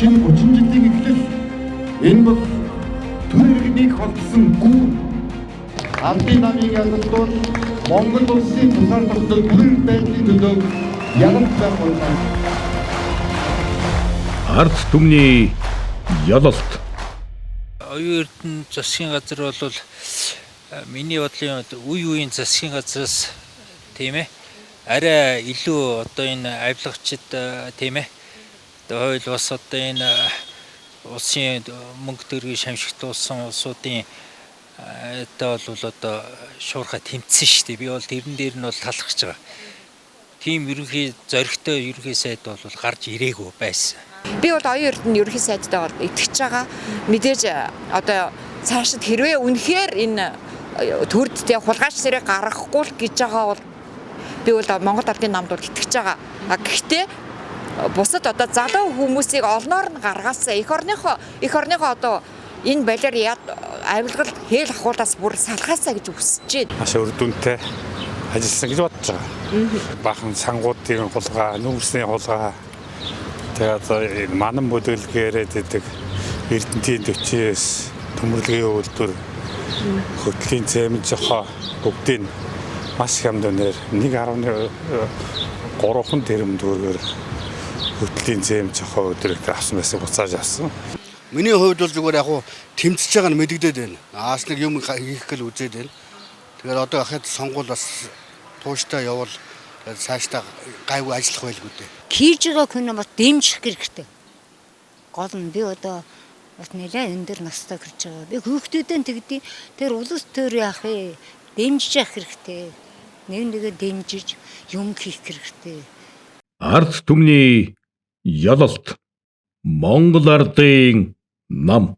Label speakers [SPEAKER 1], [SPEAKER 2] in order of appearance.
[SPEAKER 1] шинэ 30 жилийн эхлэл. Энэ бол төр иргэнийг холбосон гүн. Ардын намын ялалт бол Монгол улсын тусгаар тогтнол бүрэн байдлын төлөө ялалт байх болно.
[SPEAKER 2] Ард түмний ялалт.
[SPEAKER 3] Оюун Эрдэнэ засгийн газар бол миний бодлын үе үеийн засгийн газраас, тийм ээ, арай илүү одоо энэ авилгачид, тийм ээ, одоо хууль бас одоо энэ улсын мөнгө төгрөгийг шамшигтуулсан улсуудын одоо бол одоо шуурхай тэмцсэн шүү дээ. Би бол тэрэн дээр нь бол талархаж байгаа. Тийм ерөнхий зоригтой ерөнхий сайд бол гарч ирээгүй байсан.
[SPEAKER 4] Би бол Оюун Эрдэнэ ерөнхий сайдтай бол итгэж байгаа. Мэдээж одоо цаашид хэрвээ үнэхээр энэ төрд те хулгайч нэрийг гаргахгүй л гэж байгаа бол би бол Монгол Ардын намд бол итгэж байгаа. А гэхдээ бусад одоо залуу хүмүүсийг олноор нь гаргаасаа, эх орныхоо одоо энэ балиар яд авилгал хээл хахуулаас бүр салгаасаа гэж хүсэж байна.
[SPEAKER 5] Маш үр дүнтэй ажилласан гэж бодож байгаа. Баахан сангуудын хулгай, нүүрсний хулгай, тэгээд энэ манан бүдгэлгээрээ гэдэг Эрдэнтийн 49 төмөрлөгийн үйлдвэр, хөтлийн цемент жохоо бүгдийг маш хямд үнээр, 1.3 тэрбум төгрөгөөр хөтлийн цемент жохоо өдрөг авсан байсан, буцааж авсан.
[SPEAKER 6] Миний хувьд бол зүгээр яг уу тэмцэж байгаа нь мэдэгдээд байна. Аас нэг юм хийх гээл үзээд байна. Тэгэхээр одоо ахад сонгуул бас тууштай явбал, тэгээд цаашдаа гайгүй ажиллах байлгүй дээ.
[SPEAKER 7] Хийж байгаа хүн бас дэмжих хэрэгтэй. Гол нь би одоо бас нэлээд өндөр настай ирж байгаа. Би хүүхдүүдэн тэгдий. Тэр улс төр яах вэ? Дэмжиж явах хэрэгтэй. Нэг нэгэ дэмжиж юм хийх хэрэгтэй.
[SPEAKER 2] Ард түмний ялалт. Монгол ардын нам.